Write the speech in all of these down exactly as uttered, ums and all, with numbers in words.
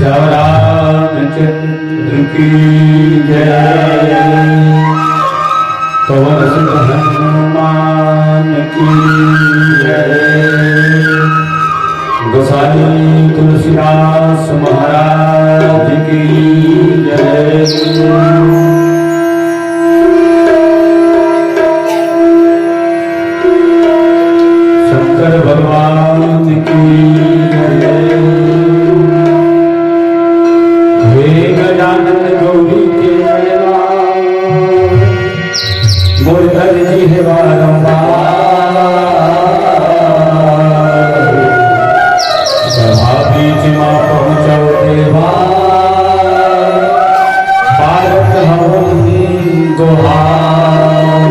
श्याम रामचंद्र की जय। पवन सुत हनुमान की जय। गोसाई तुलसीदास महाराज की जय। शंकर भगवान की जय। हे गजानन गौरी के नयना, मोर अर्जी हे बारंबार। सभा बीच मा पहुँचव देवा, पारत हवन गोहार।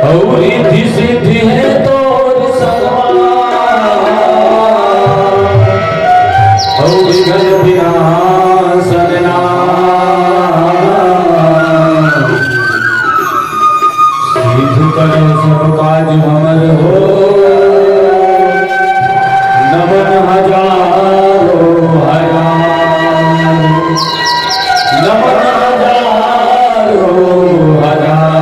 अउ रिद्धि सिद्धि हे तोर समान, अउ विघ्न विनाशन नाम। सिद्ध करो सब काज हमर हो, नमन हजारों हजार, नमन हजारों हजार।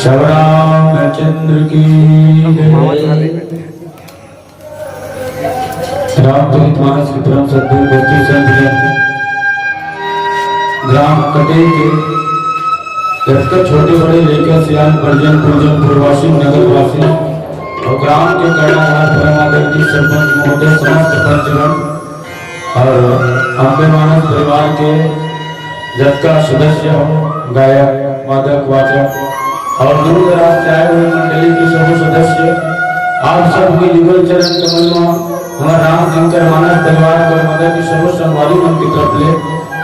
श्याम रामचंद्र की जय। रामचरित मानस के परम सद्गुरु गोपी संत जन, ग्राम कटेल के जतका छोटे बड़े लइका सियान, परिजन, पूर्वजन, पूर्ववासी, नगरवासी अउ ग्राम के कर्णधार परमादरणीय सरपंच महोदय, समस्त पंचगण, अउ अम्बे मानस परिवार के जतका सदस्य हो, गायक, वादक, वाचक अउ दूर दराज से आए हुए मंडली के सबो सदस्य, आप सब के युगल चरण कमल म हमर राम शंकर मानस परिवार के मदद के सबो संगवारी मन की तरफ ले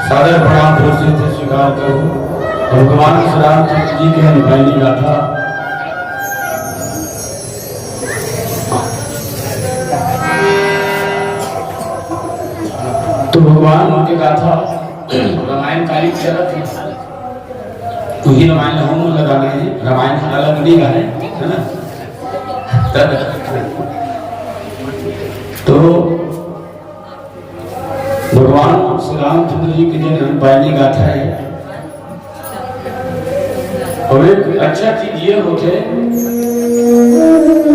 सादर प्रणाम, भक्ति से स्वीकार करूं। भगवान श्री रामचंद्र जी के अनुपैनी गाथा। तो भगवान के गाथा रामायण कालिक चलत हे। उही रामायण हम लगाना है, रामायण अलग नहीं गाए, है ना? तब तो भगवान श्री रामचंद्र जी के जन अनुपैनी गाथा है। अउ एक अच्छा चीज ये होथे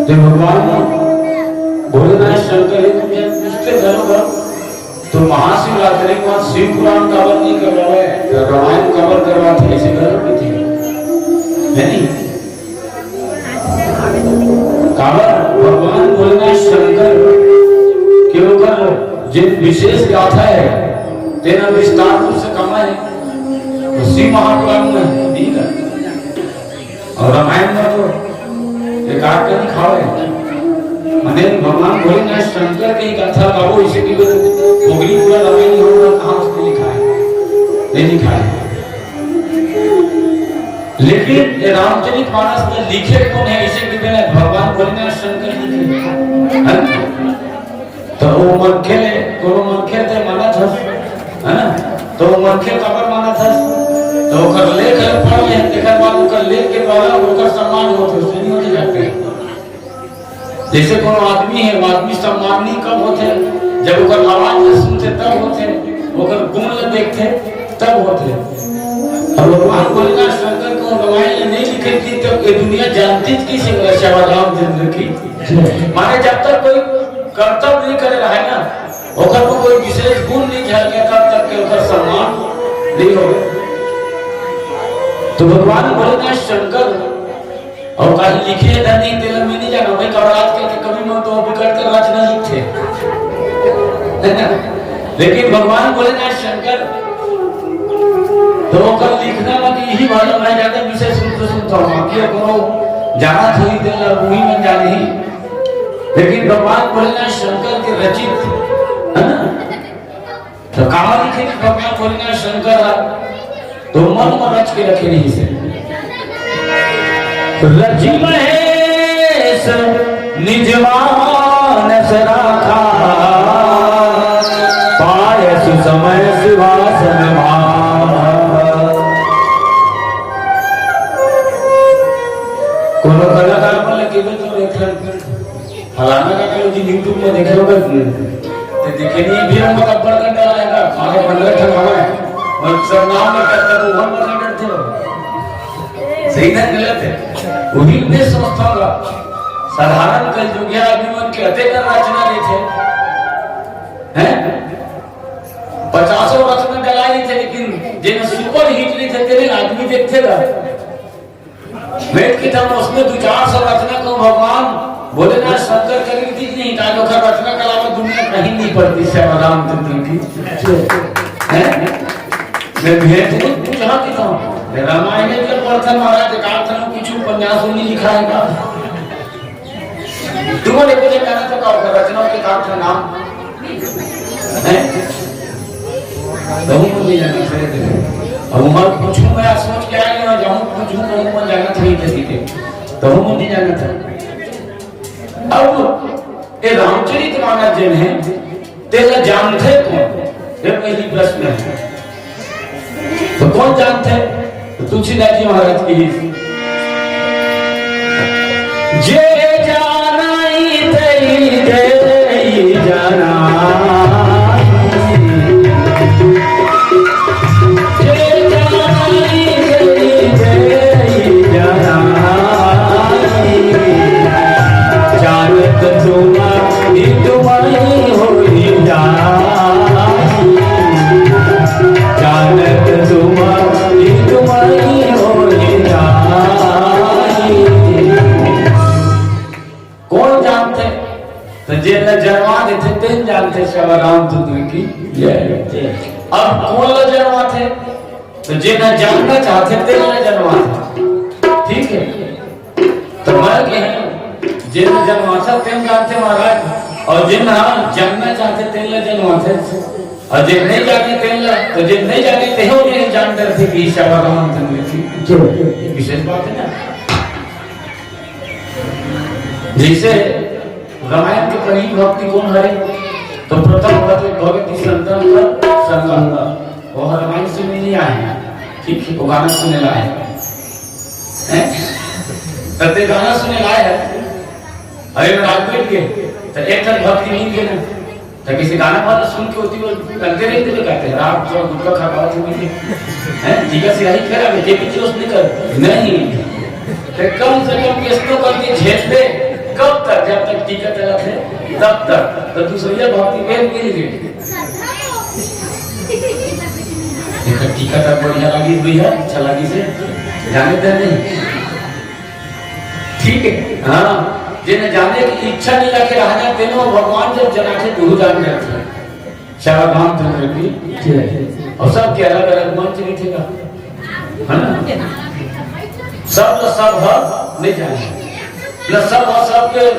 कि भगवान भोलेनाथ शंकर एक पूछथे घलो बर, तो महाशिवरात्रि के बाद शिव पुराण काबर नहीं करवावे, रामायण काबर करवाथे, ऐसे घलो नहीं थे, है नहीं? काबर भगवान भोलेनाथ शंकर के ओकर जे विशेष गाथा है, तेना विस्तार रूप से कमा है, तो शिव महापुराण में है, ठीक है? अउ रामायण में तो एकाध कनी खावे। माने भगवान भोलेनाथ शंकर के गाथा गावो, इसे कि वो ओगरी पूरा रामायण होगा, कहाँ उसने लिखा है? नहीं लिखा है। लेकिन ये रामचरित मानस में लिखे कौन है, इसे कि मैंने भगवान भोलेनाथ शंकर लिखे, है ना? तो वो मनखे ले, कोनो मनखे ते मानत हस, है ना? तो वो मनखे काबर मानत हस? तो ओकर लेख ल पढ़ ले, तेकर बाद ओकर लेख के द्वारा ओकर सम्मान होत होस, नहीं होते जाते। जैसे कोनो आदमी है, वो आदमी सम्माननीय कब होते? जब ओकर आवाज ल सुनते तब होते, ओकर गुण ल देखते तब होते। और भगवान भोलेनाथ शंकर को रामायण ल नहीं लिखे थी, तब ये दुनिया जानती थी किसी को, श्याम रामचंद्र की। माने जब तक कोई करतब नहीं करे रहे ना, ओकर को कोई विशेष गुण नहीं झलके, तब तक के ओकर सम्मान नहीं होवे। तो भगवान भोलेनाथ शंकर अउ कहीं लिखे हे धनी, तेला मैं नहीं जाना भाई, काबर आजकल के कवि मन तो बिकट के रचना लिखथे। लेकिन भगवान भोलेनाथ शंकर तो ओकर लिखना में यही वाला मैं ज्यादा विशेष रूप से सुनता हूँ, बाकी कोनो जाना थोड़ी देर ला वही मन जाने ही। लेकिन भगवान भोलेनाथ शंकर के रचित, है ना? तो काबर लिखे कि भगवान भोलेनाथ शंकर ह तो मन में रच के रखे नहीं से। रचि महेश निज मानस राखा, पाय सुसमय सिंहासन भाग। कोनो कलाकार मन ल केबे तो एक ठन फलाना का करो जी YouTube में देखे होगा, ते देखे नहीं, भी हम अब्बड़ कर डाला है, मारे पंद्रह ठन हवा है, और सब नाम में करता तो हम बता डरते हो। सही ना गलत है? वही उद्देश्य संस्था का साधारण कलजुगिया आदमी मन के अतेक रचना देथे, हैं? पचासों रचना डलाई थे, लेकिन जेन सुपर हिट नहीं थे, तेरे आदमी देखते रहे। वेद के ठाम उसमें दो चार सौ रचना को भगवान भोलेनाथ शंकर करी थी नहीं, ताकि ओकर रचना कला में दुनिया कहीं नहीं पड़ती, श्याम रामचंद्र की। हैं? मैं भेंट नहीं पूछना किता हूँ। रामायण के पढ़ता महाराज, एकाध ठन कुछ उपन्यास नहीं लिखा है का? तुमन एको झन जानत हो का ओकर रचना के का का नाम? हैं? कहूँ को नहीं जानत हे। अब उमर पूछूं, मैं आज सोच के आया हूँ, जाऊँ पूछूं, कहूँ मन जानत नहीं थे सीधे। कहूँ को नहीं जानत हे। अब ये रामचरित मानस जेन है, तेला जानथे कोन? ये पहली प्रश्न है। तो कोन जानथे? तो तुलसीदास जी महाराज की, जे जानै तेहि देहि जाना, जे जानै तेहि देहि जाना, जेन ला जनवा देथे, तेन जानथे। श्यामा रामचंद्र की जय। अब कोन ला जनवाथे? तो जेन ला जानना चाहथे, तेन ला जनवाथे। ठीक है, तो मैं कहे, जेन ला जनवाथे, तेन जानथे महाराज, और जेन ला जानना चाहथे, तेन ला जनवाथे, और जेन नहीं जाने, तेन ला, तो जेन नहीं जाने, तेहो नहीं जान डरथे कि श्यामा रामचंद्र की जय। विशेष बात है ना। जैसे रामायण के पहली भक्ति कोन हरे? तो प्रथम भक्ति भगत संतन का संगम का। वो रामायण सुने नहीं आए हैं, ठीक है, वो गाना सुने ला आए हैं। हैं? तब ते गाना सुने ला आए हैं। अरे, रात बैठ गए, तो एक ठन भक्ति नहीं गए ना। तो किसी गाना वाला सुन के होती वो करते रहते तो कहते हैं, "राम जो गुटखा खा पाओ तुम ही।" हैं? टीका सिराही करा, बेटे भी जोश नहीं कर। नहीं। तो कम से कम किस तो करके झेल दे। कब तक? जब तक टीका चला थे, तब तक। तो दूसरी भक्ति में मिल गई। देखो, टीका तक बढ़िया लगी हुई है, अच्छा लगी से। जाने दे नहीं। ठीक है, हाँ, जेन जाने की इच्छा नहीं रखे रहना, तेनो भगवान जब जनाथे, तू जान जाथे। श्यामा रामचंद्र की जय। और सबके अलग-अलग मंच नहीं थे का, है ना? सब तो सब ह नहीं जाने, न सब ह सबके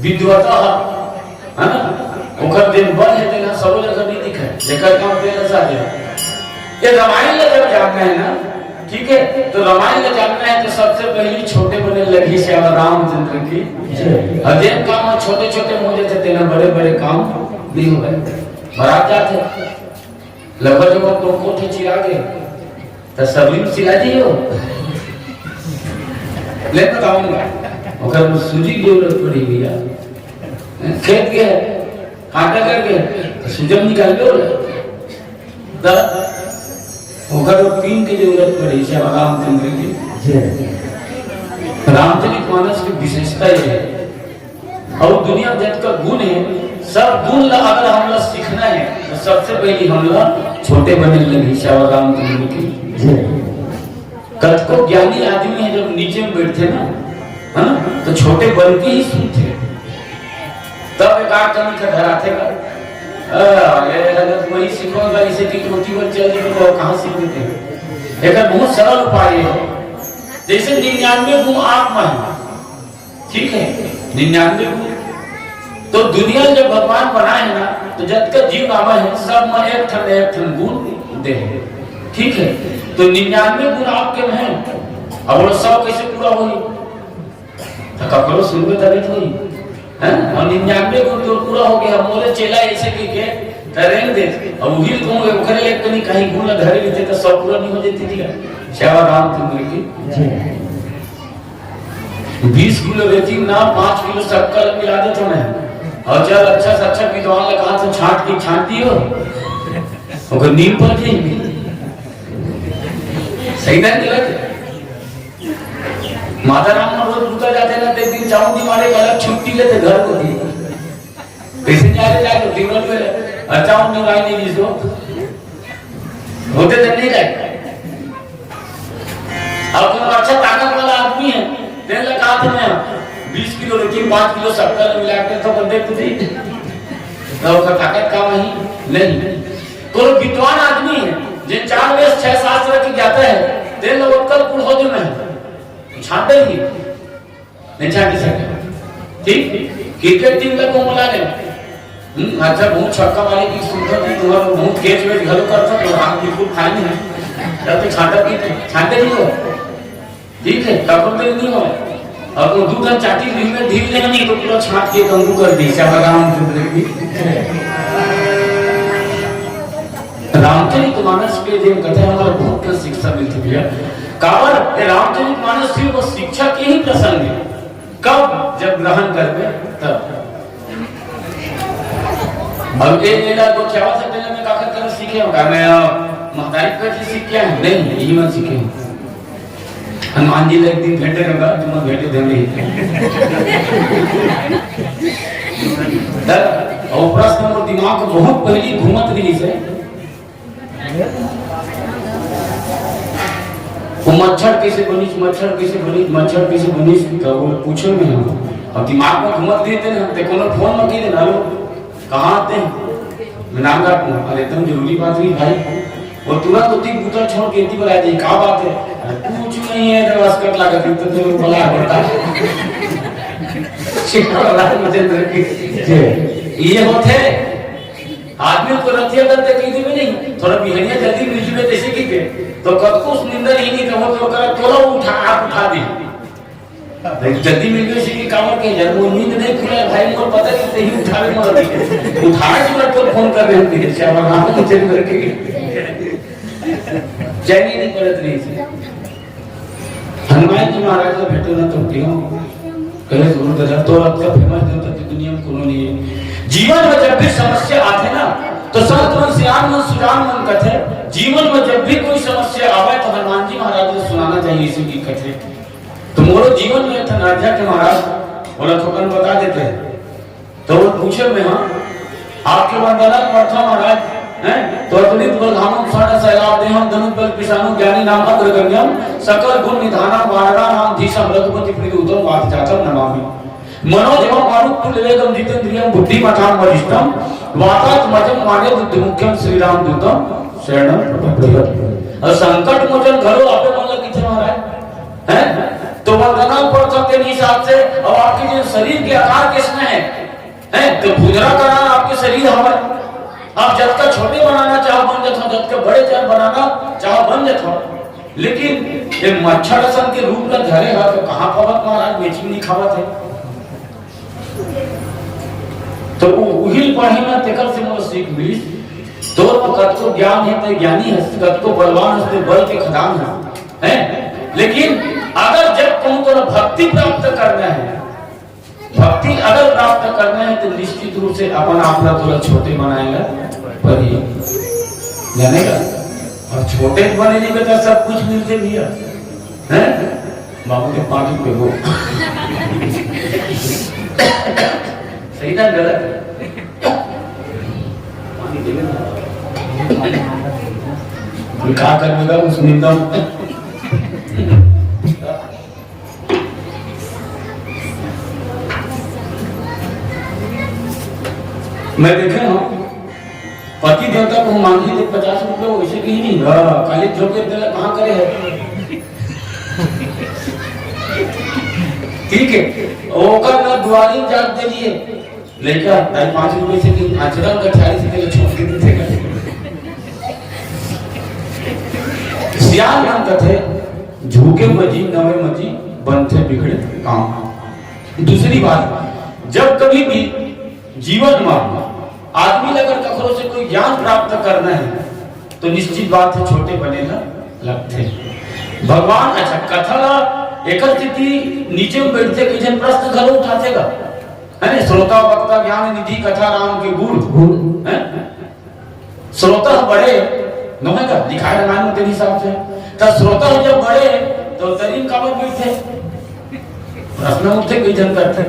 विद्वता ह, है ना? ओकर दिन बन है, तेना सबो जगह नहीं दिखे, जेकर काम तेना साजे। ये रामायण ला जब जानना है ना, ठीक है, तो रामायण ला जानना है तो सबसे पहले छोटे बने लगी श्यामा रामचंद्र की जय। और जेन काम छोटे-छोटे हो जाते, तेना बड़े-बड़े काम नहीं हो गए। बारात जाते, लगभग जब हम लोग कोठी चिरा गए, तो सगली में सिला दियो। ले बताऊंगा, ओकर में सूजी की जरूरत पड़ी भैया। खेत के काटा करके तो सूजन निकाल लो। तो ओकर वो तीन के जरूरत पड़ी, श्यामा रामचंद्र की जय। रामचरित मानस की विशेषता ये है, और दुनिया में जतका गुण है, सब गुण ला अगर हमला सीखना है, तो सबसे पहले हमला छोटे बने लगी श्यामा रामचंद्र की जय। कतको ज्ञानी आदमी है, जब नीचे में बैठते ना, है ना, तो छोटे बन के ही सुनते। तब एक आध कमी का धराथे का, "आ, ये अगर वही सीखोगा, इसे की कोठी पर चल जाए, तो कहाँ सीख लेते हैं?" एक बहुत सरल उपाय है, जैसे निन्यानवे गुण आप में है, ठीक है, निन्यानवे गुण। तो दुनिया जब भगवान बनाए है ना, तो जतका जीव आवे है, सब में एक ठन, एक ठन गुण दे है, ठीक है। तो निन्यानवे गुण आपके में है, अब वो सौ कैसे पूरा होई? तो ककरो सुनबे तभी तो होई, हैं? और निन्यानवे गुण तो पूरा हो गया, मोरे चेला ऐसे की के, तो रहने दे। अब वही कहूँगे, ओकरे ले कहीं, कहीं गुण धरे लेते तो सौ पूरा नहीं हो जाती थी। श्यामा रामचंद्र की जय। बीस किलो रेती में ना पाँच किलो शक्कर मिला देते हैं। और चल, अच्छा से अच्छा विद्वान लगा तो छांट के छांट दियो। ओकर नीम पर जी। सही ना गलत? माता राम में रोज बुता जाते ना, तो एक दिन चाउंदी मारे, एक अलग छुट्टी लेते घर को दी। कैसे जा रहे, जाए तो दिवस में, अच्छा, उन निभाई नहीं जिसको होते तो नहीं जाए। अब तुम अच्छा ताकत वाला आदमी है, तेल लगा तो मैं बीस किलो रेती, पाँच किलो शक्कर मिला के तो बंदे खुद ही, तो उसका ताकत काम नहीं, नहीं। तो विद्वान आदमी है, जो चार वेद छह शास्त्र की ज्ञाता है, तेल वो कल कुल हो जो नहीं, छाटे ही। नहीं छाट सकते। ठीक? क्रिकेट टीम ला को बुला ले। हम्म, अच्छा, बहुत छक्का मारे की सुविधा थी, तुम्हारा बहुत कैच वैच घलो करता, तो हाथ बिल्कुल खाली है। जब तो छाटा भी, छाटे नहीं हो। ठीक है, तब तो नहीं हो। अब वो दूसरा चाटी भी में ढील लेना नहीं, तो पूरा छाट के तंबू कर दी, श्यामा रामचंद्र की। रामचरित मानस के जो कथा है, हमारा बहुत कुछ शिक्षा मिलती है। काबर, ये रामचरित मानस सिर्फ वो शिक्षा के ही प्रसंग है। कब? जब ग्रहण करबे, तब। अब ए, एला तो क्या हो सकता है, मैं काकर कर सीखे हूँ, मैं, अ, महतारी पर से सीख के आया हूँ? नहीं, यही मैं सीखे हूँ। हनुमान जी ला एक दिन भेंटे रहूंगा, तुम भेंटे देंगे। तब, और प्रश्न मोर दिमाग में बहुत पहली घूमत रही से, वो मच्छर कैसे बनिस, मच्छर कैसे बनिस, मच्छर कैसे बनिस, तो वो पूछे में हम। अब दिमाग में घूमत रहिथे ना, ते कोनो फोन में कहि देना, "हेलो, कहाँ आते हैं?" मैं नाम काटूंगा, "अरे, एकदम जरूरी बात हुई भाई।" वो तुरंत ओती बूता छोड़ के एती बर आ जाही, "का बात है?" "अरे, कुछ नहीं है, तो बस कट लगा, तू तो तेरे बला बता।" शिव प्रहलाद मजेंद्र की जय। ये होथे, आदमी को रतिया करते कहि देबे नहीं, थोड़ा बिहनिया जल्दी मिल जबे तइसे कहिके, तो कतको सुनिंदर ही नहीं, तो वो तो करा, "तोला उठा, आप उठा दे।" जल्दी मिल गई सी कावर के, "यार, वो नींद नहीं खुला है भाई, मोर पता नहीं, तेही उठावे मोर अभी।" उठावे के बाद तो फोन कर रहे हैं, श्यामा राम को चल करके। चैन ही नहीं पड़त रही थी। हनुमान जी महाराज से भेंटो ना तो क्यों? कहे, "गुरु दादा, तो आपका फेमस देवता तो दुनिया में कोनो नहीं है।" जीवन में जब भी समस्या आथे ना, तो संत मन, सियान मन, सुजान मन कथे, जीवन में जब भी कोई समस्या आवे, तो हनुमान जी महाराज को सुनाना चाहिए, इसी की कथे। तो मोरो जीवन में एक ठन अरझा के महाराज, ओला थोकन बता देते हैं। तो वो पूछे में, हाँ, आपके वंदना करथों महाराज, हैं? तो अतुलित बल धामम स्वर्ण सैलाभ देहम, धनुत बल पिशानु ज्ञानी नाम अग्रगण्यम, सकल गुण निधानम वानरा नाम धीशम रघुपति प्रीति उत्तम वात जातम नमामि। मनोजवम मारुत तुल्य वेगम जितेंद्रियम बुद्धिमताम वरिष्ठम, वातात्मजम माने बुद्धि मुख्यम श्री राम दूतम शरणम प्रपद्ये। और संकट मोचन घलो आपे मन लगी थे महाराज। हैं? तो वंदना पड़थन तेन हिसाब से, अब आपके जो शरीर के आकार किसने है, हैं? तो भुजरा करार आपके शरीर हवे। आप जतका छोटे बनाना चाहो बन जथो, जतका बड़े चाहे बनाना चाहो बन जथो, लेकिन ये मच्छर असन के रूप में धरे हा तो कहाँ पावत महाराज, matching नहीं खावत है। तो उ-, उही पढ़े में तेकर से मोर सीख मिलिस। तोर में कतको ज्ञान है, ते ज्ञानी है, कतको बलवान है, ते बल के खदान है, हैं? लेकिन अगर जब कहूँ तोरा भक्ति प्राप्त करना है, भक्ति अगर प्राप्त करना है, तो निश्चित रूप से अपन आप ला थोड़ा छोटे बनाएगा, पर ये जानेगा। और छोटे बने नहीं बेटा, सब कुछ मिलते भैया, हैं? बाबू के पानी पे वो। सही ना गलत? पानी देवे ना। कोई का करने का उस निंदा। मैं देखे हूँ, पति देवता को मांगी थे पचास रुपये, वैसे कहीं नहीं। हाँ, काली झोंके तेला कहाँ करे है? ठीक है, ओकर ना दुआरी जात दे लिए। लइका, दाई पाँच रुपये से नहीं, आचरण का चालीस रुपये छोड़ के देते हैं। सियान मन कथे, "झूके मजी, नवे मजी, बनथे बिगड़े काम।" दूसरी बात, जब कभी भी जीवन में आदमी ला अगर कखरो से कोई ज्ञान प्राप्त करना है, तो निश्चित बात है, छोटे बने ला लगथे। भगवान, अच्छा, कथा ला एकर स्थिति नीचे में बैठथे, कई झन प्रश्न घलो उठाथे गा, है ना? श्रोता वक्ता ज्ञान निधि कथा राम के गुण, गुण। हैं? श्रोता बड़े, नोहे का लिखाए रामायण में तेरे हिसाब से, तो श्रोता जब बड़े, तो तरीन काबर बैठथे? प्रश्न उठथे, कई झन करथे।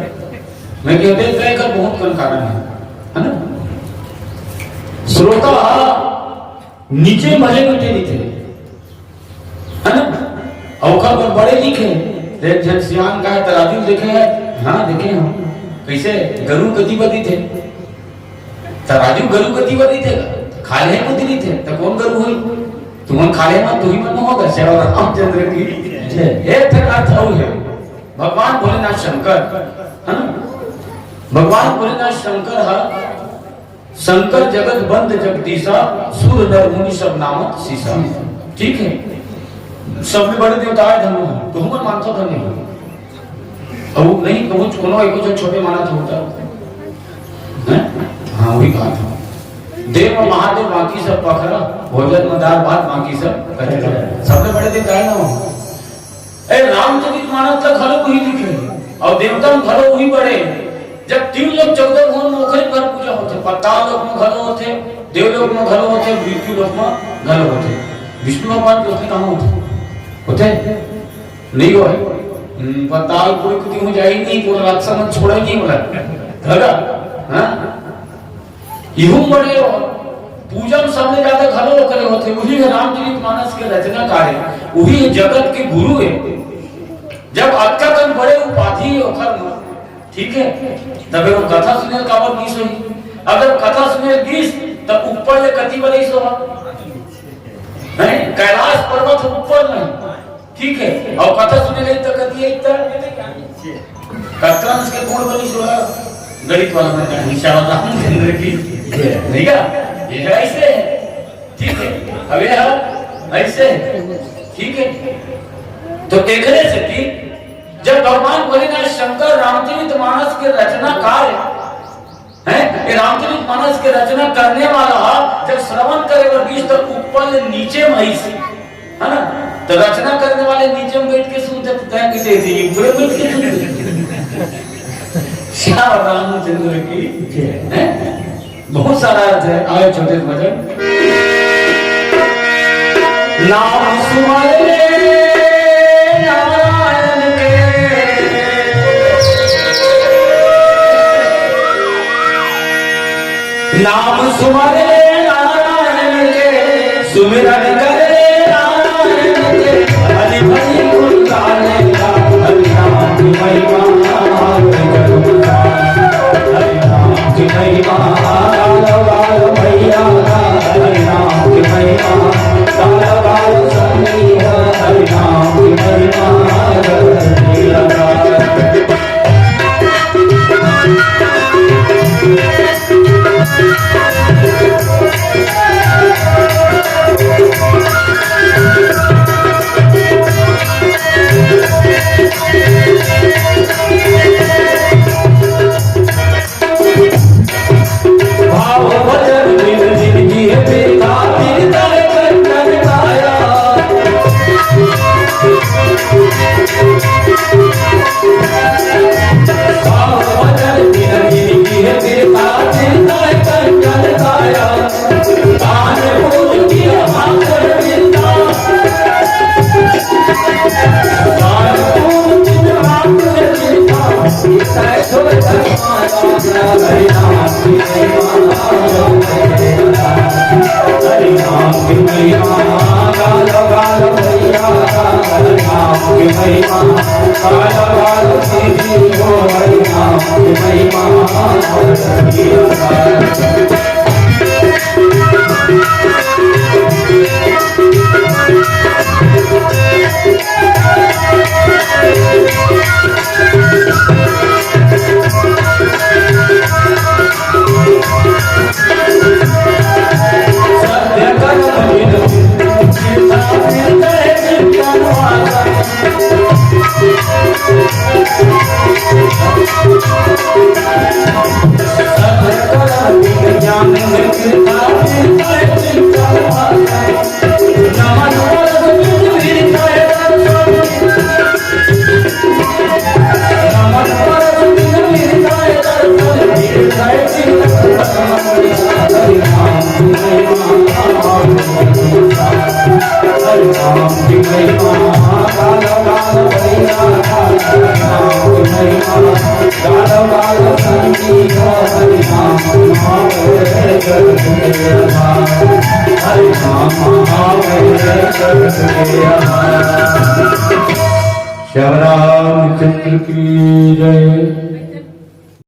मैं कहते हैं, एकर बहुत कन कारण है, है ना? श्रोता नीचे मले में थे, है ना? अउ ओकर बर बड़े लिखे, एक झन सियान का है, तराजू देखे है? हाँ, देखे हम। कैसे? गरु कति बदी थे? तराजू गरु कति बदी थे? खाले है कुछ नहीं थे, तो कौन गरु हुई? तुमन खाले मत, तुही मन होगा, सेवा रामचंद्र की जय। एक ठन अर्थ अउ है, भगवान भोलेनाथ शंकर, है ना? भगवान भोलेनाथ शंकर है, शंकर जगत बंद जगदीशा, सुर नर मुनि सब नामत सीसा। ठीक है, सब में बड़े देवता है धनु, तुहू मन मानथो धनु। अब नहीं कहूँ, कोनो एको जो छोटे मानत होता। हैं? हाँ, वही बात है। देव महादेव बाकी सब पखरा, भोजन में दाल भात बाकी सब कचरा। सबले बड़े देवता है ना वो। ए, रामचरित मानस ला घलो वही लिखे, और देवता में घलो वही बड़े। जब तीन लोक चौदह भुवन में ओखरे घर पूजा होथे, पाताल लोक में घलो होथे, देवलोक में घलो होथे, मृत्यु लोक में घलो होथे। विष्णु भगवान के ओखरे कहाँ होथे? होथे? नहीं होय। हम्म, पाताल कोई कुछ हो जाए नहीं, कोई राक्षस मन छोड़े नहीं बोला। है ना? हाँ? इहू बड़े पूजा में सबले ज्यादा घलो ओकरे होथे, उही है रामचरित मानस के रचनाकार है, उही है जगत के गुरु है। जब अतका कन बड़े उपाधि है ओकर में, ठीक है, तब वो कथा सुने काबर गीस होही? अगर कथा सुने गीस, तब ऊपर ले कति बरईस होही? नहीं, कैलाश पर्वत ऊपर में, ठीक है, और कथा सुने ले तो कति है इतना? कतरंस के कोण बनीस होही? गणित वाला मन का हिसाब रामचंद्र की, नहीं क्या? ये ऐसे है, ठीक है, अब ये है ऐसे है, ठीक है। तो एकरे सेती जब भगवान भोलेनाथ शंकर रामचरित मानस के रचनाकार है, ये रामचरित मानस के रचना करने वाला जब श्रवण करे बर गीस तो ऊपर ले नीचे में आइस, है ना? तो रचना करने वाले नीचे में बैठ के सुनते तो तैं कैसे ऐसे ये ऊपर बैठ के सुनते? श्याम रामचंद्र की जय, हैं? बहुत सारा अर्थ है। आए छोटे भजन। नाम सुमर ले नारायण के, नाम सुमर ले नारायण के, सुमिरन कर ले नारायण के। हरि भजन गुण गाने का, हरि नाम की महिमा, हरि नाम की महिमा, गालो गालो भैया, हरि नाम की महिमा, गालो गालो संगी, हरि नाम की महिमा, जगत की लता। भाव भजन बिन जिनगी है बेकार, बिन तन कंचन काया। भाव भजन बिन जिनगी है बेकार, बिन तन कंचन काया। दान पुण्य की भाग बिन श्याम रामचंद्र की जय।